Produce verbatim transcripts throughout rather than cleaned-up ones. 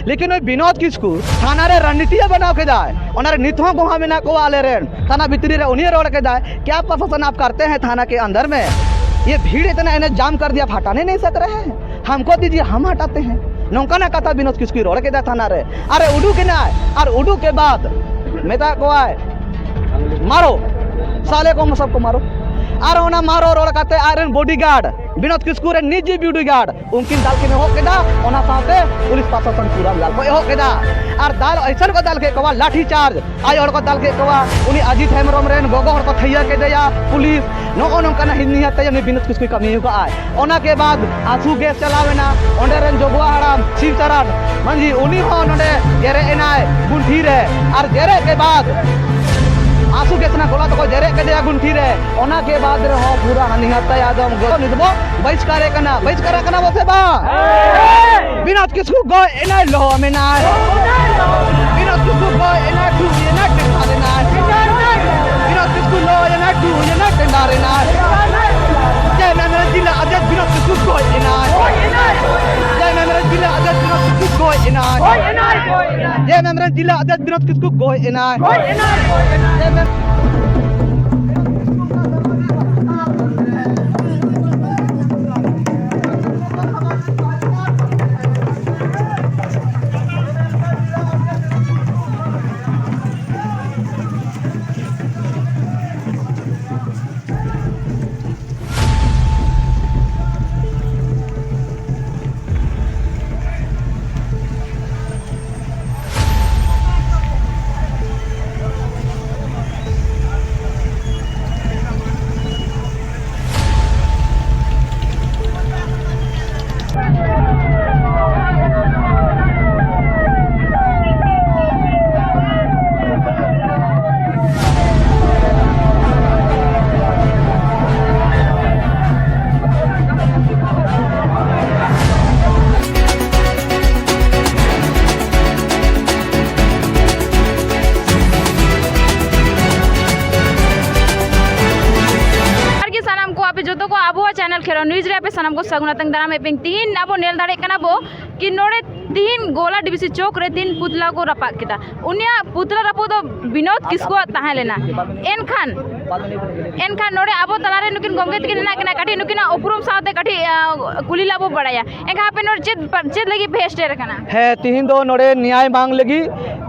ᱞᱮᱠᱤᱱ ᱩᱱᱤ ᱵᱤᱱᱳᱫ ᱠᱤᱥᱠᱩ ᱛᱷᱟᱱᱟ ᱨᱮ ᱨᱚᱱᱱᱤᱛᱤᱭᱮ ᱵᱮᱱᱟᱣ ᱠᱮᱫᱟᱭ᱾ ᱚᱱᱟ ᱨᱮ ᱱᱤᱛ ᱦᱚᱸ ᱜᱚᱦᱟ ᱢᱮᱱᱟᱜ ᱠᱚᱣᱟ ᱟᱞᱮ ᱨᱮᱱ᱾ ᱛᱷᱟᱱᱟ ᱵᱷᱤᱛᱨᱤ ᱨᱮ ᱩᱱᱤᱭᱮ ᱨᱚᱲ ᱠᱮᱫᱟᱭ, "ᱠᱭᱟ ᱯᱨᱚᱥᱟᱥᱚᱱ ᱟᱯ ᱠᱟᱨᱛᱮ ᱦᱮᱸ ᱛᱷᱟᱱᱟ ᱠᱮ ᱟᱱᱫᱟᱨ ᱢᱮ? ᱭᱮ ᱵᱷᱤᱲ ᱤᱛᱱᱟ ᱤᱱᱦᱮ ᱡᱟᱢ ᱠᱟᱨ ᱫᱤᱭᱟ, ᱟᱯ ᱦᱴᱟᱱᱮ ᱱᱟᱦᱤᱸ ᱥᱟᱠ ᱨᱟᱦᱮ ᱦᱮᱸ, ᱦᱟᱢᱠᱳ ᱫᱤᱡᱤᱭᱮ, ᱦᱟᱢ ᱦᱴᱟᱛᱮ ᱦᱮᱸ᱾" ᱱᱚᱝᱠᱟᱱᱟᱜ ᱠᱟᱛᱷᱟ ᱵᱤᱱᱳᱫ ᱠᱤᱥᱠᱩᱭ ᱨᱚᱲ ᱠᱮᱫᱟ ᱛᱷᱟᱱᱟ ᱨᱮ᱾ ᱟᱨᱮ ᱩᱰᱩᱠ ᱮᱱᱟᱭ, ᱟᱨ ᱩᱰᱩᱠ ᱠᱮ ᱵᱟᱫ ᱢᱮᱛᱟ ᱠᱚᱣᱟᱭ, "ᱢᱟᱨᱳ, ᱥᱟᱞᱮ ᱠᱚ ᱥᱚᱵ ᱠᱚ ᱢᱟᱨᱳ᱾" ᱟᱨ ᱚᱱᱟ ᱢᱟᱨᱳ ᱨᱚᱲ ᱠᱟᱛᱮ ᱟᱡ ᱨᱮᱱ ᱵᱚᱰᱤᱜᱟᱨᱰ, ᱵᱤᱱᱳᱫ ᱠᱤᱥᱠᱩ ᱨᱮᱱ ᱱᱤᱡᱤ ᱵᱚᱰᱤᱜᱟᱨᱰ, ᱩᱱᱠᱤᱱ ᱫᱟᱞ ᱠᱤᱱ ᱮᱦᱚᱵ ᱠᱮᱫᱟ᱾ ᱚᱱᱟ ᱥᱟᱶᱛᱮ ᱯᱩᱞᱤᱥ ᱯᱨᱚᱥᱟᱥᱚᱱ ᱯᱩᱨᱟᱹ ᱫᱟᱞ ᱠᱚ ᱮᱦᱚᱵ ᱠᱮᱫᱟ᱾ ᱟᱨ ᱫᱟᱞ ᱮᱭᱥᱟᱱ ᱠᱚ ᱫᱟᱞ ᱠᱮᱫ ᱠᱚᱣᱟ, ᱞᱟᱴᱷᱤ ᱪᱟᱨᱡᱽ᱾ ᱟᱭᱳ ᱦᱚᱲ ᱠᱚ ᱫᱟᱞ ᱠᱮᱫ ᱠᱚᱣᱟ, ᱩᱱᱤ ᱟᱡᱤᱛ ᱦᱮᱢᱵᱨᱚᱢ ᱨᱮᱱ ᱜᱚᱜᱚ ᱦᱚᱲ ᱠᱚ ᱛᱷᱟᱹᱭᱟᱹ ᱠᱮᱫᱮᱭᱟ ᱯᱩᱞᱤᱥ᱾ ᱱᱚᱜᱼᱚ ᱱᱚᱝᱠᱟᱱᱟᱜ ᱦᱤᱱᱱᱤᱦᱟᱛ ᱛᱮ ᱩᱱᱤ ᱵᱤᱱᱳᱫ ᱠᱤᱥᱠᱩᱭ ᱠᱟᱹᱢᱤ ᱟᱠᱟᱫᱼᱟᱭ᱾ ᱚᱱᱟ ᱠᱮ ᱵᱟᱫ ᱟᱥᱩ ᱜᱮᱥ ᱪᱟᱞᱟᱣ ᱮᱱᱟ, ᱚᱸᱰᱮ ᱨᱮᱱ ᱡᱚᱜᱽᱣᱟ ᱦᱟᱲᱟᱢ ᱥᱤᱵᱪᱟᱨᱟᱱ ᱢᱟᱹᱡᱷᱤ, ᱩᱱᱤ ᱦᱚᱸ ᱱᱚᱰᱮ ᱡᱮᱨᱮᱫ ᱮᱱᱟᱭ ᱜᱩᱱᱴᱷᱤ ᱨᱮ᱾ ᱟᱨ ᱡᱮᱨᱮᱫ ᱠᱮ ᱵᱟᱫ ᱟᱥᱩ ᱜᱮᱥ ᱨᱮᱱᱟᱜ ᱜᱚᱞᱟ ᱛᱮᱠᱚ ᱡᱮᱨᱮᱫ ᱠᱮᱫᱮᱭᱟ ᱜᱩᱱᱴᱷᱤ ᱨᱮ᱾ ᱚᱱᱟ ᱠᱮ ᱵᱟᱫ ᱨᱮᱦᱚᱸ ᱯᱩᱨᱟᱹ ᱦᱟᱹᱱᱤ ᱦᱟᱛᱟᱭ ᱟᱫᱚᱢ ᱜᱚ-, ᱱᱤᱛ ᱵᱚ ᱵᱟᱦᱤᱥᱠᱟᱨᱮ ᱠᱟᱱᱟ, ᱵᱟᱦᱤᱥᱠᱟᱨ ᱠᱟᱱᱟ ᱵᱚ ᱥᱮ ᱵᱟᱝ? ᱵᱤᱱᱳᱫ ᱠᱤᱥᱠᱩ ᱜᱚᱡ ᱮᱱᱟᱭ, ᱞᱚ ᱢᱮᱱᱟᱭ᱾ ᱵᱤᱱᱳᱫ ᱠᱤᱥᱠᱩ ᱜᱚᱡ ᱮᱱᱟᱭ, ᱴᱷᱩ ᱮᱱᱟᱭ, ᱴᱮᱸᱰᱟᱨ ᱮᱱᱟᱭ᱾ ᱵᱤᱱᱳᱫ ᱠᱤᱥᱠᱩ ᱞᱚ ᱮᱱᱟᱭ, ᱴᱷᱩ ᱮᱱᱟᱭ, ᱴᱮᱸᱰᱟᱨ ᱮᱱᱟᱭ᱾ ᱡᱮ ᱢᱮᱢᱨᱮ ᱡᱤᱞᱟ ᱟᱫᱮᱥ ᱵᱤᱱᱳᱫ ᱠᱤᱥᱠᱩ ᱜᱚᱡ ᱮᱱᱟᱭ᱾ ᱡᱮ ᱢᱮᱢᱨᱮ ᱡᱤᱞᱟ ᱟᱫᱮᱥ ᱵᱤᱱᱳᱫ ᱠᱤᱥᱠᱩ ᱜᱚᱡ ᱮᱱᱟᱭ᱾ ᱡᱮ ᱢᱮᱢᱨᱮ ᱡᱤᱞᱟ ᱟᱫᱮᱥ ᱵᱤᱱᱳᱫ ᱠᱤᱥᱠᱩ ᱜᱚᱡ ᱮᱱᱟᱭ᱾ ᱡᱮ ᱢᱮᱢ- ᱱᱤᱭᱩᱡᱽ ᱨᱮ ᱟᱯᱮ ᱥᱟᱱᱟᱢ ᱠᱚ ᱥᱟᱹᱜᱩᱱ ᱟᱛᱮᱧ ᱫᱟᱨᱟᱢᱮᱫ ᱯᱮᱭᱟᱹᱧ᱾ ᱛᱤᱦᱤᱧ ᱟᱵᱚ ᱧᱮᱞ ᱫᱟᱲᱮᱭᱟᱜ ᱠᱟᱱᱟ ᱵᱚ ᱠᱤ ᱱᱚᱰᱮ ᱛᱤᱦᱤᱧ ᱜᱳᱞᱟ ᱰᱤᱵᱤᱥᱤ ᱪᱚᱠ ᱨᱮ ᱛᱤᱦᱤᱧ ᱯᱩᱛᱞᱟ ᱠᱚ ᱨᱟᱯᱟᱜ ᱠᱮᱫᱟ᱾ ᱩᱱᱤᱭᱟᱜ ᱯᱩᱛᱞᱟ ᱨᱟᱹᱯᱩᱫ ᱫᱚ ᱵᱤᱱᱳᱫ ᱠᱤᱥᱠᱩᱣᱟᱜ ᱛᱟᱦᱮᱸ ᱞᱮᱱᱟ᱾ ᱮᱱᱠᱷᱟᱱ ᱮᱱᱠᱷᱟᱱ ᱱᱚᱰᱮ ᱟᱵᱚ ᱛᱟᱞᱟᱨᱮ ᱱᱩᱠᱤᱱ ᱜᱚᱢᱠᱮ ᱛᱟᱹᱠᱤᱱ ᱦᱮᱱᱟᱜ ᱠᱤᱱᱟ, ᱠᱟᱹᱴᱤᱡ ᱱᱩᱠᱤᱱᱟᱜ ᱩᱯᱨᱩᱢ ᱥᱟᱶᱛᱮ ᱠᱟᱹᱴᱤᱡ ᱟᱸ, ᱠᱩᱞᱤ ᱞᱟᱜ ᱵᱚ ᱵᱟᱲᱟᱭᱟ᱾ ᱮᱱᱠᱷᱟᱱ ᱟᱯᱮ ᱱᱚᱰᱮ ᱪᱮᱫ ᱪᱮᱫ ᱞᱟᱹᱜᱤᱫ ᱯᱮ ᱦᱮᱡ ᱥᱮᱴᱮᱨ ᱟᱠᱟᱱᱟ? ᱦᱮᱸ, ᱛᱤᱦᱤᱧ ᱫᱚ ᱱᱚᱰᱮ ᱱᱮᱭᱟᱭ ᱢᱟᱝ ᱞᱟᱹᱜᱤᱫ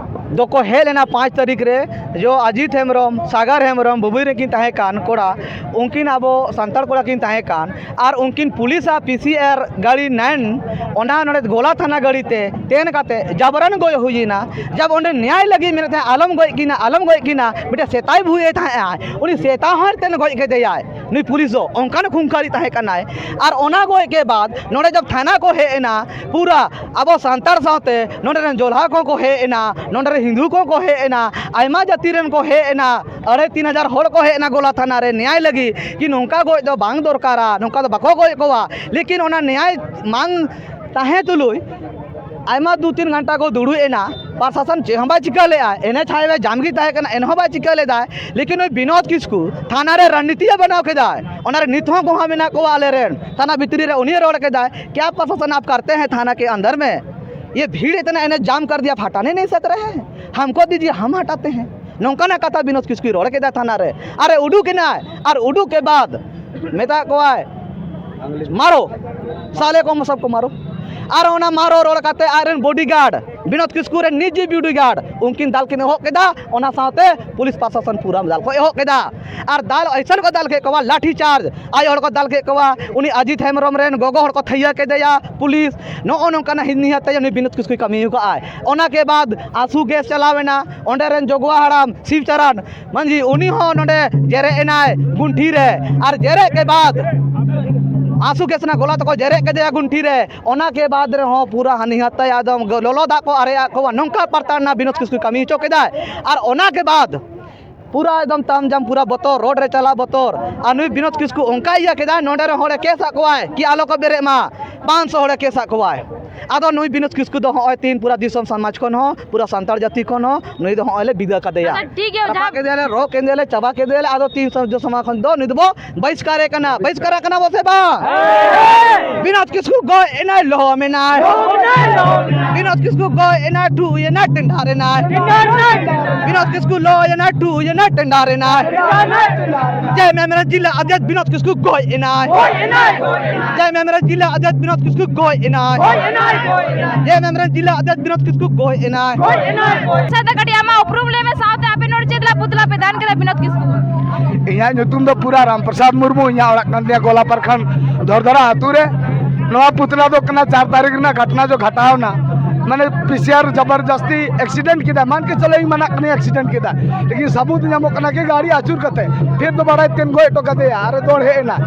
ᱫᱚᱠᱚ ᱦᱮᱡ ᱞᱮᱱᱟ ᱯᱟᱸᱪ ᱛᱟᱹᱨᱤᱠᱷ ᱨᱮ᱾ ᱡᱚ ᱟᱡᱤᱛ ᱦᱮᱢᱵᱨᱚᱢ, ᱥᱟᱜᱟᱨ ᱦᱮᱢᱵᱨᱚᱢ, ᱵᱩᱵᱩᱭ ᱨᱮᱠᱤᱱ ᱛᱟᱦᱮᱸ ᱠᱟᱱ ᱠᱚᱲᱟ, ᱩᱱᱠᱤᱱ ᱟᱵᱚ ᱥᱟᱱᱛᱟᱲ ᱠᱚᱲᱟ ᱠᱤᱱ ᱛᱟᱦᱮᱸ ᱠᱟᱱ, ᱟᱨ ᱩᱱᱠᱤᱱ ᱯᱩᱞᱤᱥ ᱟᱨ ᱯᱤ ᱥᱤ ᱟᱨ ᱜᱟᱹᱲᱤ ᱱᱟᱭᱤᱱ ᱚᱱᱟ ᱱᱚᱰᱮ ᱜᱳᱞᱟ ᱛᱷᱟᱱᱟ ᱜᱟᱹᱲᱤ ᱛᱮ ᱛᱮᱱ ᱠᱟᱛᱮ ᱡᱟᱵᱨᱟᱱ ᱜᱚᱡ ᱦᱩᱭᱮᱱᱟ᱾ ᱡᱟᱵ ᱚᱸᱰᱮ ᱱᱮᱭᱟᱭ ᱞᱟᱹᱜᱤᱫ ᱢᱮᱱᱮᱫ ᱛᱟᱦᱮᱸᱫ, "ᱟᱞᱚᱢ ᱜᱚᱡ ᱠᱤᱱᱟ, ᱟᱞᱚᱢ ᱜᱚᱡ ᱠᱤᱱᱟ, ᱢᱤᱫᱴᱮᱱ ᱥᱮᱛᱟᱭ ᱵᱷᱩᱭᱮ ᱛᱟᱦᱮᱸᱫ ᱟᱭ, ᱩᱱᱤ ᱥᱮᱛᱟ ᱦᱚᱸᱭ ᱛᱮᱱ ᱜᱚᱡ ᱠᱮᱫᱮᱭᱟᱭ ᱱᱩᱭ ᱯᱩᱞᱤᱥ ᱫᱚ", ᱚᱱᱠᱟᱱ ᱠᱷᱩᱝᱠᱷᱟᱨᱤ ᱛᱟᱦᱮᱸ ᱠᱟᱱᱟᱭ᱾ ᱟᱨ ᱚᱱᱟ ᱜᱚᱡ ᱠᱮ ᱵᱟᱫ ᱱᱚᱰᱮ ᱡᱟᱵ ᱛᱷᱟᱱᱟ ᱠᱚ ᱦᱮᱡ ᱮᱱᱟ, ᱯᱩᱨᱟ ᱟᱵᱚ ᱥᱟᱱᱛᱟᱲ ᱥᱟᱶᱛᱮ ᱱᱚᱰᱮ ᱨᱮᱱ ᱡᱚᱞᱦᱟ ᱠᱚᱦᱚᱸ ᱠᱚ ᱦᱮᱡ ᱮᱱᱟ, ᱱᱚᱰᱮ ᱨᱮᱱ ᱦᱤᱱᱫᱩ ᱠᱚᱦᱚᱸ ᱠᱚ ᱦᱮᱡ ᱮᱱᱟ, ᱟᱭᱢᱟ ᱡᱟᱹᱛᱤ ᱨᱮᱱ ᱠᱚ ᱦᱮᱡ ᱮᱱᱟ, ᱟᱹᱲᱟᱹᱭ ᱛᱤᱱ ᱦᱟᱡᱟᱨ ᱦᱚᱲ ᱠᱚ ᱦᱮᱡ ᱮᱱᱟ ᱜᱳᱞᱟ ᱛᱷᱟᱱᱟ ᱨᱮ ᱱᱮᱭᱟᱭ ᱞᱟᱹᱜᱤᱫ ᱠᱤ ᱱᱚᱝᱠᱟ ᱜᱚᱡ ᱫᱚ ᱵᱟᱝ ᱫᱚᱨᱠᱟᱨᱟ, ᱱᱚᱝᱠᱟ ᱫᱚ ᱵᱟᱠᱚ ᱜᱚᱡ ᱠᱚᱣᱟ᱾ ᱞᱮᱠᱤᱱ ᱚᱱᱟ ᱱᱮᱭᱟᱭ ᱢᱟᱝ ᱛᱟᱦᱮᱸ ᱛᱩᱞᱩᱡ ᱟᱭᱢᱟ ᱫᱩ ᱛᱤᱱ ᱜᱷᱚᱱᱴᱟ ᱠᱚ ᱫᱩᱲᱩᱵ ᱮᱱᱟ, ᱯᱨᱚᱥᱟᱥᱚᱱ ᱪᱮᱫ ᱦᱚᱸ ᱵᱟᱭ ᱪᱤᱠᱟᱹ ᱞᱮᱫᱼᱟ᱾ ᱮᱱ ᱮᱭᱤᱪ ᱦᱟᱭᱣᱮ ᱡᱟᱢ ᱜᱮ ᱛᱟᱦᱮᱸ ᱠᱟᱱᱟ, ᱮᱱᱦᱚᱸ ᱵᱟᱭ ᱪᱤᱠᱟᱹ ᱞᱮᱫᱟᱭ᱾ ᱞᱮᱠᱤᱱ ᱩᱱᱤ ᱵᱤᱱᱳᱫ ᱠᱤᱥᱠᱩ ᱛᱷᱟᱱᱟ ᱨᱮ ᱨᱚᱱᱱᱤᱛᱤᱭᱮ ᱵᱮᱱᱟᱣ ᱠᱮᱫᱟᱭ, ᱚᱱᱟ ᱨᱮ ᱱᱤᱛ ᱦᱚᱸ ᱜᱚᱦᱟ ᱢᱮᱱᱟᱜ ᱠᱚᱣᱟ ᱟᱞᱮ ᱨᱮᱱ ᱛᱷᱟᱱᱟ ᱵᱷᱤᱛᱨᱤ ᱨᱮ᱾ ᱩᱱᱤᱭᱮ ᱨᱚᱲ ᱠᱮᱫᱟᱭ, "ᱠᱭᱟ ᱯᱨᱚᱥᱟᱥᱚᱱ ᱟᱯ ᱠᱟᱨᱛᱮ ᱦᱮᱸ ᱛᱷᱟᱱᱟ ᱠᱮ ᱟᱱᱫᱟᱨ ᱢᱮ? ᱭᱮ ᱵᱷᱤᱲ ᱤᱛᱱᱟ ᱮᱱ ᱮᱭᱤᱪ ᱡᱟᱢ ᱠᱟᱨ ᱫᱤᱭᱟ, ᱟᱯ ᱦᱟᱴᱟᱱᱮ ᱱᱟᱦᱤᱸ ᱥᱟᱠ ᱨᱟᱦᱮ ᱦᱮᱸ, ᱦᱟᱢᱠᱳ ᱫᱤᱡᱤᱭᱮ, ᱦᱟᱢ ᱦᱟᱴᱟᱛᱮ ᱦᱮᱸ", ᱱᱚᱝᱠᱟᱱᱟᱜ ᱠᱟᱛᱷᱟ ᱵᱤᱱᱳᱫ ᱠᱤᱥᱠᱩᱭ ᱨᱚᱲ ᱠᱮᱫᱟ ᱛᱷᱟᱱᱟ ᱨᱮ᱾ ᱟᱨᱮ ᱩᱰᱩᱠ ᱮᱱᱟᱭ, ᱟᱨ ᱩᱰᱩᱠ ᱠᱮ ᱵᱟᱫ ᱢᱮᱛᱟᱜ ᱠᱚᱣᱟᱭ, "ᱢᱟᱨᱳ, ᱥᱟᱞᱮ ᱠᱚ ᱥᱚᱵ ᱠᱚ ᱢᱟᱨᱳ", ᱟᱨ ᱚᱱᱟ ᱢᱟᱨᱳ ᱨᱚᱲ ᱠᱟᱛᱮ ᱟᱡᱨᱮᱱ ᱵᱚᱰᱤᱜᱟᱨᱰ, ᱵᱤᱱᱳᱫ ᱠᱤᱥᱠᱩ ᱨᱮᱱ ᱱᱤᱡᱤ ᱵᱚᱰᱤᱜᱟᱨᱰ, ᱩᱱᱠᱤᱱ ᱫᱟᱞ ᱠᱤᱱ ᱮᱦᱚᱵ ᱠᱮᱫᱟ᱾ ᱚᱱᱟ ᱥᱟᱶᱛᱮ ᱯᱩᱞᱤᱥ ᱯᱨᱚᱥᱟᱥᱚᱱ ᱯᱩᱨᱟᱹ ᱫᱟᱞ ᱠᱚ ᱮᱦᱚᱵ ᱠᱮᱫᱟ᱾ ᱟᱨ ᱫᱟᱞ ᱮᱭᱥᱟᱱ ᱠᱚ ᱫᱟᱞ ᱠᱮᱫ ᱠᱚᱣᱟ, ᱞᱟᱴᱷᱤ ᱪᱟᱨᱡᱽ, ᱟᱭᱳ ᱦᱚᱲ ᱠᱚ ᱫᱟᱞ ᱠᱮᱫ ᱠᱚᱣᱟ, ᱩᱱᱤ ᱟᱡᱤᱛ ᱦᱮᱢᱵᱨᱚᱢ ᱨᱮᱱ ᱜᱚᱜᱚ ᱦᱚᱲ ᱠᱚ ᱛᱷᱟᱹᱭᱟᱹ ᱠᱮᱫᱮᱭᱟ ᱯᱩᱞᱤᱥ᱾ ᱱᱚᱜᱼᱚ ᱱᱚᱝᱠᱟᱱᱟᱜ ᱦᱤᱱ ᱱᱤᱦᱟᱹᱛ ᱛᱮ ᱩᱱᱤ ᱵᱤᱱᱳᱫ ᱠᱤᱥᱠᱩᱭ ᱠᱟᱹᱢᱤ ᱟᱠᱟᱫᱼᱟᱭ᱾ ᱚᱱᱟ ᱠᱮ ᱵᱟᱫ ᱟᱥᱩ ᱜᱮᱥ ᱪᱟᱞᱟᱣ ᱮᱱᱟ, ᱚᱸᱰᱮ ᱨᱮᱱ ᱡᱚᱜᱩᱣᱟ ᱦᱟᱲᱟᱢ ᱥᱤᱵᱪᱟᱨᱟᱱ ᱢᱟᱹᱡᱷᱤ, ᱩᱱᱤ ᱦᱚᱸ ᱱᱚᱰᱮ ᱡᱮᱨᱮᱫ ᱮᱱᱟᱭ ᱜᱩᱱᱴᱷᱤ ᱨᱮ, ᱟᱨ ᱡᱮᱨᱮᱫ ᱠᱮ ᱵᱟᱫ ᱟᱥᱩ ᱜᱮᱥ ᱨᱮᱱᱟᱜ ᱜᱚᱞᱟ ᱛᱮᱠᱚ ᱡᱮᱨᱮᱫ ᱠᱮᱫᱮᱭᱟ ᱜᱩᱱᱴᱷᱤ ᱨᱮ᱾ ᱚᱱᱟ ᱠᱮ ᱵᱟᱫ ᱨᱮᱦᱚᱸ ᱯᱩᱨᱟᱹ ᱦᱟᱹᱱᱤ ᱦᱟᱛᱟᱭ ᱟᱫᱚᱢ ᱞᱚᱞᱚ ᱫᱟᱜ ᱠᱚ ᱟᱨᱮᱡ ᱟᱫ ᱠᱚᱣᱟ, ᱱᱚᱝᱠᱟ ᱯᱨᱚᱛᱟᱲᱱᱟ ᱵᱤᱱᱳᱫ ᱠᱤᱥᱠᱩ ᱠᱟᱹᱢᱤ ᱦᱚᱪᱚ ᱠᱮᱫᱟᱭ᱾ ᱟᱨ ᱚᱱᱟ ᱠᱮ ᱵᱟᱫ ᱯᱩᱨᱟᱹ ᱮᱠᱫᱚᱢ ᱛᱟᱢ ᱡᱟᱢ ᱯᱩᱨᱟᱹ ᱵᱚᱛᱚᱨ, ᱨᱳᱰ ᱨᱮ ᱪᱟᱞᱟᱜ ᱵᱚᱛᱚᱨ᱾ ᱟᱨ ᱱᱩᱭ ᱵᱤᱱᱳᱫ ᱠᱤᱥᱠᱩ ᱚᱱᱠᱟ ᱤᱭᱟᱹ ᱠᱮᱫᱟᱭ, ᱱᱚᱰᱮ ᱨᱮᱱ ᱦᱚᱲᱮ ᱠᱮᱥ ᱟᱫ ᱠᱚᱣᱟᱭ ᱠᱤ ᱟᱞᱚ ᱠᱚ ᱵᱮᱨᱮᱫ ᱢᱟ, ᱯᱟᱸᱪ ᱥᱚ ᱦᱚᱲᱮ ᱠᱮᱥ ᱟᱫ ᱠᱚᱣᱟᱭ᱾ ᱟᱫᱚ ᱱᱩᱭ ᱵᱤᱱᱳᱫ ᱠᱤᱥᱠᱩ ᱫᱚ ᱦᱚᱸᱜᱼᱚᱭ ᱛᱤᱦᱤᱧ ᱯᱩᱨᱟ ᱫᱤᱥᱚᱢ ᱥᱚᱢᱟᱡᱽ ᱠᱷᱚᱱ ᱦᱚᱸ, ᱯᱩᱨᱟ ᱥᱟᱱᱛᱟᱲ ᱡᱟᱹᱛᱤ ᱠᱷᱚᱱ ᱦᱚᱸ ᱱᱩᱭ ᱫᱚ ᱦᱚᱸᱜᱼᱚᱭ ᱞᱮ ᱵᱤᱫᱟᱹ ᱠᱟᱫᱮᱭᱟ᱾ ᱟᱪᱪᱷᱟ, ᱴᱷᱤᱠ ᱜᱮᱭᱟ, ᱨᱟᱯᱟᱜ ᱡᱟᱦᱟᱸ ᱠᱮᱫᱮᱭᱟᱞᱮ, ᱨᱚ ᱠᱮᱫᱮᱭᱟᱞᱮ, ᱪᱟᱵᱟ ᱠᱮᱫᱮᱭᱟᱞᱮ᱾ ᱟᱫᱚ ᱛᱤᱦᱤᱧ ᱥᱚᱢᱟᱡᱽ ᱠᱷᱚᱱ ᱫᱚ ᱱᱩᱭ ᱫᱚᱵᱚ ᱵᱟᱦᱤᱥᱠᱟᱨᱮ ᱠᱟᱱᱟ᱾ ᱵᱟᱦᱤᱥᱠᱟᱨ ᱠᱟᱱᱟ ᱵᱚ ᱥᱮ ᱵᱟᱝ? ᱵᱤᱱᱳᱫ ᱠᱤᱥᱠᱩ ᱜᱚᱡ ᱮᱱᱟᱭ, ᱞᱚᱦᱚᱢ ᱮᱱᱟᱭ᱾ ᱵᱤᱱᱳᱫ ᱠᱤᱥᱠᱩ ᱜᱚᱡ ᱮᱱᱟᱭ, ᱴᱷᱩᱭ ᱮᱱᱟᱭ, ᱴᱮᱸᱰᱟᱨ ᱮᱱᱟᱭ᱾ ᱵᱤᱱᱳᱫ ᱠᱤᱥᱠᱩ ᱞᱚᱦᱚᱢ ᱮᱱᱟᱭ, ᱴᱷᱩᱭ ᱮᱱᱟᱭ, ᱴᱮᱸᱰᱟᱨ ᱮᱱᱟᱭ᱾ ᱡᱮ ᱢᱮᱢᱨᱮ ᱡᱤᱞᱟ ᱟᱫᱮᱥ ᱵᱤᱱᱳᱫ ᱠᱤᱥᱠᱩ ᱜᱚᱡ ᱮᱱᱟᱭ᱾ ᱡᱮ ᱢᱮᱢᱨᱮ ᱡᱤᱞᱟ ᱟᱫᱮᱥ ᱵᱤᱱᱳᱫ ᱠᱤᱥᱠᱩ ᱜᱚᱡ ᱮᱱᱟᱭ᱾ ᱡᱮ ᱢᱮᱢᱨᱮ ᱡᱤᱞᱟ ᱟᱫᱮᱥ ᱵᱤᱱᱳᱫ ᱠᱤᱥᱠᱩ ᱜᱚᱡ ᱮᱱᱟᱭ᱾ ᱟᱪᱪᱷᱟ, ᱫᱟ ᱠᱟᱹᱴᱤᱡ ᱟᱢᱟᱜ ᱩᱯᱨᱩᱢ ᱞᱟᱹᱭ ᱢᱮ, ᱥᱟᱶᱛᱮ ᱟᱯᱮ ᱱᱚᱰᱮ ᱪᱮᱫ ᱞᱟᱹᱜᱤᱫ ᱯᱩᱛᱞᱟ ᱯᱮ ᱫᱟᱱ ᱠᱮᱫᱟ ᱵᱤᱱᱳᱫ ᱠᱤᱥᱠᱩ? ᱤᱧᱟᱹᱜ ᱧᱩᱛᱩᱢ ᱫᱚ ᱯᱩᱨᱟ ᱨᱟᱢ ᱯᱨᱚᱥᱟᱫᱽ ᱢᱩᱨᱢᱩ, ᱤᱧᱟᱹᱜ ᱚᱲᱟᱜ ᱠᱟᱱ ᱛᱤᱧᱟ ᱜᱳᱞᱟ ᱯᱨᱚᱠᱷᱚᱸᱰ ᱫᱷᱚᱨᱫᱷᱟᱨᱟ ᱟᱹᱛᱩ ᱨᱮ᱾ ᱱᱚᱣᱟ ᱯᱩᱛᱞᱟ ᱫᱚ ᱠᱟᱱᱟ ᱪᱟᱨ ᱛᱟᱹᱨᱤᱠᱷ ᱨᱮᱱᱟᱜ ᱜᱷᱚᱴᱱᱟ ᱡᱚ ᱜᱷᱟᱴᱟᱣ ᱮᱱᱟ, ᱢᱟᱱᱮ ᱯᱤᱥᱤᱟᱨ ᱡᱚᱵᱚᱨᱡᱚᱥᱛᱤ ᱮᱠᱥᱤᱰᱮᱱᱴ ᱠᱮᱫᱟ, ᱢᱟᱱ ᱠᱮ ᱪᱚᱞᱚ ᱤᱧ ᱢᱟᱱᱟᱜ ᱠᱟᱹᱱᱟᱹᱧ ᱮᱠᱥᱤᱰᱮᱱᱴ ᱠᱮᱫᱟ, ᱞᱮᱠᱤᱱ ᱥᱟᱵᱩᱛ ᱧᱟᱢᱚᱜ ᱠᱟᱱᱟ ᱠᱤ ᱜᱟᱹᱰᱤ ᱟᱹᱪᱩᱨ ᱠᱟᱛᱮ ᱯᱷᱤᱨ ᱫᱚ ᱵᱟᱲᱟᱭ ᱛᱮᱱ ᱜᱚᱡ ᱦᱚᱴᱚ ᱠᱟᱫᱮᱭᱟ ᱟᱨ ᱫᱚᱲ ᱦᱮᱡ ᱮᱱᱟ᱾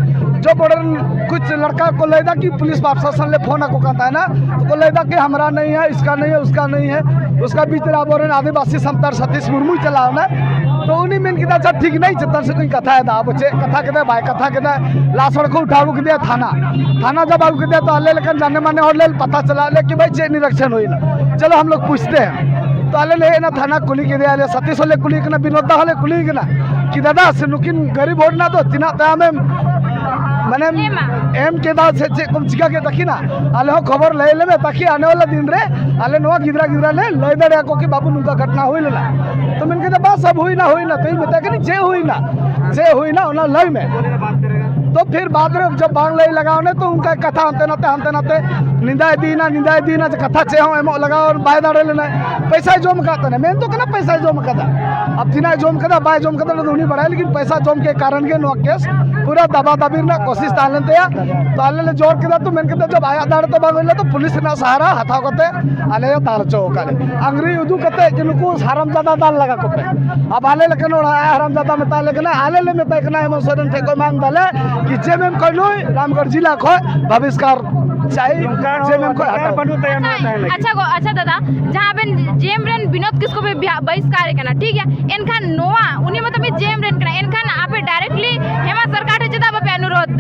ᱡᱚᱵ ᱚᱸᱰᱮ ᱨᱮᱱ ᱠᱩᱪ ᱞᱟᱲᱠᱟ ᱠᱚ ᱞᱟᱹᱭ ᱮᱫᱟ ᱠᱤ ᱯᱩᱞᱤᱥ ᱯᱨᱚᱥᱟᱥᱚᱱ ᱞᱮ ᱯᱷᱳᱱ ᱟᱠᱚ ᱠᱟᱱ ᱛᱟᱦᱮᱱᱟ, ᱛᱚ ᱠᱚ ᱞᱟᱹᱭ ᱮᱫᱟ ᱠᱤ ᱦᱟᱢᱨᱟ ᱱᱟᱦᱤ ᱦᱟᱭ, ᱤᱥᱠᱟ ᱱᱟᱦᱤ ᱦᱟᱭ, ᱩᱥᱠᱟ ᱱᱟᱦᱤ ᱦᱟᱭ᱾ ᱩᱥᱠᱟ ᱵᱤᱪ ᱨᱮ ᱟᱵᱚᱨᱮᱱ ᱟᱹᱫᱤᱵᱟᱹᱥᱤ ᱥᱟᱱᱛᱟᱲ ᱥᱟᱛᱤᱥ ᱢᱩᱨᱢᱩᱭ ᱪᱟᱞᱟᱣ ᱮᱱᱟ, ᱛᱚ ᱩᱱᱤ ᱢᱮᱱ ᱠᱮᱫᱟ, "ᱟᱪᱪᱷᱟ ᱴᱷᱤᱠ ᱱᱟᱦᱤ, ᱪᱮᱛᱟᱱ ᱥᱮᱫ ᱠᱷᱚᱱ ᱠᱟᱛᱷᱟᱭᱮᱫᱟ, ᱟᱵᱚ ᱪᱮᱫ ᱠᱟᱛᱷᱟ ᱠᱮᱫᱟ ᱵᱟᱭ ᱠᱟᱛᱷᱟ ᱠᱮᱫᱟ", ᱞᱟᱥ ᱦᱚᱲ ᱠᱚ ᱩᱴᱷᱟᱣ ᱟᱹᱜᱩ ᱠᱮᱫᱮᱭᱟ ᱛᱷᱟᱱᱟ᱾ ᱛᱷᱟᱱᱟ ᱡᱚᱵ ᱟᱹᱜᱩ ᱠᱮᱫᱮᱭᱟ ᱛᱚ ᱟᱞᱮ ᱞᱮᱠᱟᱱ ᱡᱟᱱᱮ ᱢᱟᱱᱮ ᱦᱚᱲ ᱞᱮ ᱯᱟᱛᱟ ᱪᱟᱞᱟᱜ ᱞᱮ ᱠᱤ ᱵᱷᱟᱭ ᱪᱮᱫ ᱱᱤᱨᱤᱠᱥᱚᱱ ᱦᱩᱭᱱᱟ, ᱪᱚᱞᱚ ᱦᱟᱢ ᱞᱳᱜ ᱯᱩᱪᱷᱛᱮ ᱦᱮᱸ᱾ ᱛᱚ ᱟᱞᱮ ᱞᱮ ᱦᱮᱡ ᱮᱱᱟ ᱛᱷᱟᱱᱟ, ᱠᱩᱞᱤ ᱠᱮᱫᱮᱭᱟᱞᱮ, ᱥᱟᱛᱤᱥ ᱦᱚᱸᱞᱮ ᱠᱩᱞᱤ ᱠᱟᱱᱟ, ᱵᱤᱱᱳᱫ ᱫᱟ ᱦᱚᱸᱞᱮ ᱠᱩᱞᱤ ᱠᱟᱱᱟ ᱠᱤ ᱫᱟᱫᱟ ᱥᱮ ᱱᱩᱠᱤᱱ ᱜᱟᱹᱨᱤᱵ ᱦᱚᱲ ᱨᱮᱱᱟᱜ ᱫᱚ ᱛᱤᱱᱟᱹᱜ ᱛᱟᱭᱚᱢᱮᱢ ᱢᱟᱱᱮᱢ ᱮᱢᱟ᱾ ᱮᱢ ᱠᱮᱫᱟ ᱥᱮ ᱪᱮᱫ ᱠᱚᱢ ᱪᱤᱠᱟ ᱠᱮᱫ ᱛᱟᱹᱠᱤᱱᱟ? ᱟᱞᱮ ᱦᱚᱸ ᱠᱷᱚᱵᱚᱨ ᱞᱟᱹᱭ ᱞᱮᱢᱮ ᱛᱟᱠᱤ ᱟᱱᱮ ᱣᱟᱞᱟ ᱫᱤᱱ ᱨᱮ ᱟᱞᱮ ᱱᱚᱣᱟ ᱜᱤᱫᱽᱨᱟᱹ ᱜᱤᱫᱽᱨᱟᱹ ᱞᱮ ᱞᱟᱹᱭ ᱫᱟᱲᱮᱭᱟᱠᱚ ᱠᱤ ᱵᱟᱹᱵᱩ ᱱᱚᱝᱠᱟ ᱜᱷᱚᱴᱱᱟ ᱦᱩᱭ ᱞᱮᱱᱟ᱾ ᱛᱚ ᱢᱮᱱ ᱠᱮᱫᱟ ᱵᱟᱥ ᱥᱟᱵ ᱦᱩᱭᱱᱟ, ᱦᱩᱭᱱᱟ᱾ ᱛᱚ ᱤᱧ ᱢᱮᱛᱟᱭ ᱠᱟᱹᱱᱟᱹᱧ ᱪᱮᱫ ᱦᱩᱭᱱᱟ, ᱪᱮᱫ ᱦᱩᱭᱱᱟ ᱚᱱᱟ ᱞᱟᱹᱭ ᱢᱮ᱾ ᱛᱚ ᱯᱷᱤᱨ ᱵᱟᱫᱽ ᱨᱮ ᱡᱚᱵ ᱵᱟᱝ ᱞᱟᱹᱭ ᱞᱟᱜᱟᱣ ᱱᱟ ᱛᱚ ᱚᱱᱠᱟ ᱠᱟᱛᱷᱟ ᱦᱟᱱᱛᱮ ᱱᱟᱛᱮ ᱦᱟᱱᱛᱮ ᱱᱟᱛᱮ ᱧᱤᱫᱟᱹ ᱤᱫᱤᱭᱮᱱᱟ, ᱧᱤᱫᱟᱹ ᱤᱫᱤᱭᱮᱱᱟ, ᱠᱟᱛᱷᱟ ᱪᱮᱫ ᱦᱚᱸ ᱮᱢᱚᱜ ᱞᱟᱜᱟᱣ ᱵᱟᱭ ᱫᱟᱲᱮ ᱞᱮᱱᱟ᱾ ᱯᱚᱭᱥᱟᱭ ᱡᱚᱢ ᱟᱠᱟᱫ ᱛᱟᱦᱮᱱᱟ, ᱢᱮᱱ ᱫᱚ ᱠᱟᱱᱟ ᱯᱚᱭᱥᱟᱭ ᱡᱚᱢ ᱟᱠᱟᱫᱟ᱾ ᱟᱵ ᱛᱤᱱᱟᱹᱜ ᱡᱚᱢ ᱠᱟᱫᱟ ᱵᱟᱭ ᱡᱚᱢ ᱠᱟᱫᱟ ᱚᱱᱟ ᱫᱚ ᱩᱱᱤ ᱵᱟᱲᱟᱭᱟ, ᱞᱮᱠᱤᱱ ᱯᱚᱭᱥᱟ ᱡᱚᱢ ᱠᱮ ᱠᱟᱨᱚᱱ ᱜᱮ ᱱᱚᱣᱟ ᱠᱮᱥ ᱯᱩᱨᱟᱹ ᱫᱟᱵᱟ ᱫᱟᱵᱤ ᱨᱮᱱᱟᱜ ᱠᱳᱥᱤᱥ ᱛᱟᱦᱮᱸ ᱞᱮᱱ ᱛᱟᱭᱟ᱾ ᱛᱚ ᱟᱞᱮ ᱞᱮ ᱡᱳᱨ ᱠᱮᱫᱟ, ᱛᱚ ᱢᱮᱱ ᱠᱮᱫᱟ ᱡᱚᱵ ᱟᱭᱟᱜ ᱫᱟᱲᱮ ᱛᱮ ᱵᱟᱝ ᱦᱩᱭ ᱞᱮᱱᱟ ᱛᱚ ᱯᱩᱞᱤᱥ ᱨᱮᱱᱟᱜ ᱥᱟᱦᱟᱨᱟ ᱦᱟᱛᱟᱣ ᱠᱟᱛᱮ ᱟᱞᱮ ᱞᱮ ᱫᱟᱞ ᱦᱚᱪᱚ ᱟᱠᱟᱫ ᱞᱮ ᱟᱝᱨᱤ ᱩᱫᱩᱜ ᱠᱟᱛᱮ ᱡᱮ ᱱᱩᱠᱩ ᱦᱟᱨᱟᱢ ᱡᱟᱫᱟ ᱫᱟᱞ ᱞᱟᱜᱟ ᱠᱚᱯᱮ᱾ ᱟᱵ ᱟᱞᱮ ᱞᱮᱠᱟᱱ ᱦᱚᱲ ᱦᱟᱨᱟᱢ ᱡᱟᱫᱟ ᱢᱮᱛᱟ ᱞᱮ ᱠᱟᱱᱟ, ᱟᱞᱮ ᱞᱮ ᱢᱮᱛᱟᱭ ᱠᱟᱱᱟ ᱦᱮᱢᱚᱱᱛ ᱥᱚᱨᱮᱱ ᱴᱷᱮᱱ ᱠᱷᱚᱱ ᱢᱟᱝ ᱫᱟᱞᱮ ᱠᱤ ᱡᱮᱢ ᱮᱢ ᱠᱷᱚᱱ ᱱᱩᱭ ᱨᱟᱢᱜᱚᱲ ᱡᱤᱞᱟ ᱠᱷᱚᱱ ᱵᱟᱵᱤᱥᱠᱟᱨ ᱪᱟᱭ ᱡᱮᱢ ᱮᱢ ᱠᱷᱚᱱ ᱦᱟᱛᱟᱣ᱾ ᱟᱪᱪᱷᱟ, ᱟᱪᱪᱷᱟ ᱜᱚ, ᱟᱪᱪᱷᱟ ᱫᱟᱫᱟ, ᱡᱟᱦᱟᱸ ᱟᱵᱮᱱ ᱡᱮᱢ ᱨᱮᱱ ᱵᱤᱱᱳᱫ ᱠᱤᱥᱠᱩ ᱯᱮ ᱵᱤᱦᱟ-, ᱵᱟᱦᱤᱥᱠᱟᱨᱮ ᱠᱟᱱᱟ, ᱴᱷᱤᱠ ᱜᱮᱭᱟ, ᱮᱱᱠᱷᱟᱱ ᱱᱚᱣᱟ ᱩᱱᱤ ᱢᱟᱛᱚ ᱢᱤᱫ ᱡᱮᱢ ᱨᱮᱱ ᱠᱟᱱᱟ, ᱮᱱᱠᱷᱟᱱ ᱟᱯᱮ directly ᱦᱮᱢᱟᱱᱛ ᱥᱚᱨᱠᱟᱨ ᱴᱷᱮᱱ ᱪᱮᱫᱟᱜ ᱵᱟᱯᱮ ᱚᱱᱩᱨᱳᱫᱷ?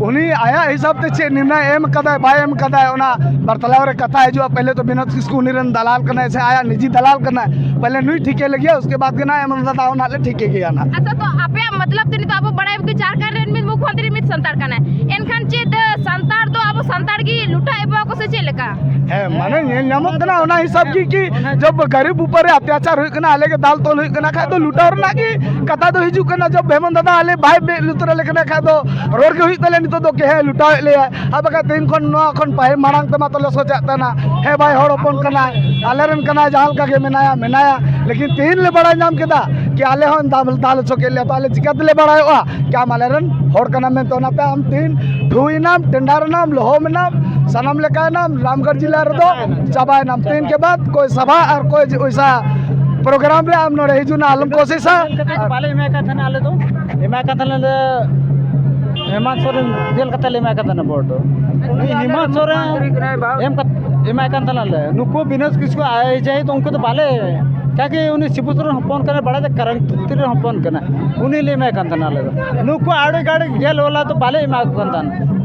ᱩᱱᱤ ᱟᱭᱟᱜ ᱦᱤᱥᱟᱹᱵ ᱛᱮ ᱪᱮᱫ ᱱᱤᱨᱱᱚᱭ ᱮᱢ ᱠᱟᱫᱟᱭ ᱵᱟᱭ ᱮᱢ ᱠᱟᱫᱟᱭ, ᱚᱱᱟ ᱵᱟᱨᱛᱟᱞᱟᱣ ᱨᱮ ᱠᱟᱛᱷᱟ ᱦᱤᱡᱩᱜᱼᱟ᱾ ᱯᱮᱦᱞᱮ ᱛᱚ ᱵᱤᱱᱳᱫ ᱠᱤᱥᱠᱩ ᱩᱱᱤ ᱨᱮᱱ ᱫᱟᱞᱟᱞ ᱠᱟᱱᱟᱭ ᱥᱮ ᱟᱭᱟᱜ ᱱᱤᱡᱤ ᱫᱟᱞᱟᱞ ᱠᱟᱱᱟᱭ, ᱯᱮᱦᱞᱮ ᱱᱩᱭ ᱴᱷᱤᱠᱮ ᱞᱟᱹᱜᱤᱫ, ᱩᱥᱠᱮ ᱵᱟᱫ ᱜᱮ ᱱᱟᱜ ᱮᱢ ᱫᱟᱫᱟ ᱚᱱᱟ ᱞᱮ ᱴᱷᱤᱠᱮ ᱜᱮᱭᱟ ᱱᱟᱜ᱾ ᱟᱪᱪᱷᱟ, ᱛᱚ ᱟᱯᱮᱭᱟᱜ ᱢᱚᱛᱞᱚᱵ ᱛᱮ ᱱᱤᱛᱚᱜ ᱟᱵᱚ ᱵᱟᱲᱟᱭ ᱵᱚ ᱡᱷᱟᱲᱠᱷᱚᱸᱰ ᱨᱮᱱ ᱢᱤᱫ ᱢᱩᱠᱷᱭᱚᱢᱚᱱᱛᱨᱤ ᱢᱤᱫ ᱥᱟᱱᱛᱟᱲ ᱠᱟᱱᱟᱭ, ᱮᱱᱠᱷᱟᱱ ᱪᱮᱫ ᱥᱟᱱᱛᱟᱲ ᱫᱚ ᱟᱵᱚ ᱥᱟᱱᱛᱟᱲ ᱜᱮ ᱞᱩᱴᱟ ᱮᱵᱚᱜ ᱟᱠᱚ ᱥᱮ ᱪᱮᱫ ᱞᱮᱠᱟ? ᱦᱮᱸ, ᱢᱟᱱᱮ ᱧᱮᱞ ᱧᱟᱢᱚᱜ ᱠᱟᱱᱟ ᱚᱱᱟ ᱦᱤᱥᱟᱵ ᱜᱮ ᱠᱤ ᱡᱚᱵ ᱜᱟᱨᱤᱵ ᱩᱯᱚᱨ ᱨᱮ ᱚᱛᱛᱟᱪᱟᱨ ᱦᱩᱭᱩᱜ ᱠᱟᱱᱟ, ᱟᱞᱮ ᱜᱮ ᱫᱟᱞ ᱛᱚᱞ ᱦᱩᱭᱩᱜ ᱠᱟᱱᱟ ᱠᱷᱟᱡ ᱫᱚ ᱞᱩᱴᱟᱣ ᱨᱮᱱᱟᱜ ᱜᱮ ᱠᱟᱛᱷᱟ ᱫᱚ ᱦᱤᱡᱩᱜ ᱠᱟᱱᱟ᱾ ᱡᱚᱵ ᱦᱮᱢᱚᱱᱛ ᱫᱟᱫᱟ ᱟᱞᱮ ᱵᱟᱭ ᱢᱮᱫ ᱞᱩᱛᱩᱨ ᱟᱞᱮ ᱠᱟᱱᱟ ᱠᱷᱟᱡ ᱫᱚ ᱨᱚᱲ ᱜᱮ ᱦᱩᱭᱩᱜ ᱛᱟᱞᱮᱭᱟ ᱱᱤᱛᱚᱜ ᱫᱚ ᱠᱤ ᱦᱮᱸ ᱞᱩᱴᱟᱣᱮᱫ ᱞᱮᱭᱟ᱾ ᱟᱨ ᱵᱟᱠᱷᱟᱡ ᱛᱮᱦᱮᱧ ᱠᱷᱚᱱ ᱱᱚᱣᱟ ᱠᱷᱚᱱ ᱯᱟᱹᱦᱤᱞ ᱢᱟᱲᱟᱝ ᱛᱮᱢᱟ ᱛᱚᱞᱮ ᱥᱚᱪᱟᱜ ᱛᱟᱦᱮᱱᱟ, ᱦᱮᱸ ᱵᱷᱟᱭ ᱦᱚᱲ ᱦᱚᱯᱚᱱ ᱠᱟᱱᱟᱭ, ᱟᱞᱮ ᱨᱮᱱ ᱠᱟᱱᱟᱭ, ᱡᱟᱦᱟᱸ ᱞᱮᱠᱟ ᱜᱮ ᱢᱮᱱᱟᱭᱟ ᱢᱮᱱᱟᱭᱟ, ᱞᱮᱠᱤᱱ ᱛᱮᱦᱮᱧ ᱞᱮ ᱵᱟᱲᱟᱭ ᱧᱟᱢ ᱠᱮᱫᱟ ᱠᱤ ᱟᱞᱮ ᱦᱚᱸ ᱫᱟᱞ ᱫᱟᱞ ᱦᱚᱪᱚ ᱠᱮᱫ ᱞᱮᱭᱟ, ᱛᱚ ᱟᱞᱮ ᱪᱤᱠᱟᱹ ᱛᱮᱞᱮ ᱵᱟᱲᱟᱭᱚᱜᱼᱟ ᱠᱤ ᱟᱢ ᱟᱞᱮ ᱨᱮᱱ ᱦᱚᱲ ᱠᱟᱱᱟᱢ ᱢᱮᱱᱛᱮ? ᱚᱱᱟᱛᱮ ᱟᱢ ᱛᱮᱦᱮᱧ ᱴᱷᱩᱭ ᱮᱱᱟᱢ, ᱴᱮᱸᱰᱟᱨ ᱮᱱᱟᱢ, ᱞᱚᱦᱚᱢ ᱮᱱᱟᱢ, ᱥᱟᱱᱟᱢ ᱞᱮᱠᱟᱭᱮᱱᱟᱢ᱾ ᱨᱟᱢᱜᱚᱲ ᱡᱤᱞᱟ ᱨᱮᱫᱚ ᱪᱟᱵᱟᱭᱮᱱᱟᱢ᱾ ᱛᱮᱦᱮᱧ ᱠᱮ ᱵᱟᱫ ᱠᱳᱭ ᱥᱟᱵᱷᱟ ᱟᱨ ᱠᱳᱭ ᱳᱭᱥᱟ ᱯᱨᱳᱜᱨᱟᱢ ᱨᱮ ᱟᱢ ᱱᱚᱰᱮ ᱦᱤᱡᱩᱜ ᱨᱮᱱᱟᱜ ᱟᱞᱚᱢ ᱠᱳᱥᱤᱥᱟ᱾ ᱵᱟᱞᱮ ᱮᱢᱟᱭ ᱠᱟᱱ ᱛᱟᱦᱮᱱᱟ ᱟᱞᱮ ᱫᱚ, ᱮᱢᱟᱭ ᱠᱟᱱ ᱛᱟᱦᱮᱱᱟ ᱞᱮ ᱦᱮᱢᱟᱱᱛ ᱥᱚᱨᱮᱱ ᱧᱮᱞ ᱠᱟᱛᱮ ᱞᱮ ᱮᱢᱟᱭ ᱠᱟᱱ ᱛᱟᱦᱮᱱᱟ ᱵᱷᱳᱴ ᱫᱚ᱾ ᱩᱱᱤ ᱦᱮᱢᱟᱱᱛ ᱥᱚᱨᱮᱱ ᱮᱢ ᱠᱟᱛᱮ ᱮᱢᱟᱭ ᱠᱟᱱ ᱛᱟᱦᱮᱱᱟ ᱞᱮ᱾ ᱱᱩᱠᱩ ᱵᱤᱱᱳᱫ ᱠᱤᱥᱠᱩ ᱟᱭ ᱡᱟᱭ ᱫᱚ ᱩᱱᱠᱩ ᱫᱚ ᱵᱟᱞᱮ, ᱪᱟᱜᱮ ᱩᱱᱤ ᱥᱤᱵᱩ ᱥᱚᱨᱮᱱ ᱦᱚᱯᱚᱱ ᱠᱟᱱᱟᱭ, ᱵᱟᱲᱟᱭ ᱫᱚ ᱠᱟᱨᱟᱝ ᱛᱤᱛᱨᱤ ᱨᱮᱱ ᱦᱚᱯᱚᱱ ᱠᱟᱱᱟᱭ, ᱩᱱᱤ ᱞᱮ ᱮᱢᱟᱭ ᱠᱟᱱ ᱛᱟᱦᱮᱱᱟ ᱟᱞᱮ ᱫᱚ᱾ ᱱᱩᱠᱩ ᱟᱲᱮ ᱜᱟᱲᱮ ᱜᱮᱞ ᱵᱟᱞᱟ ᱫᱚ ᱵᱟᱞᱮ ᱮᱢᱟ ᱠᱚ ᱠᱟᱱ ᱛᱟᱦᱮᱱᱟ᱾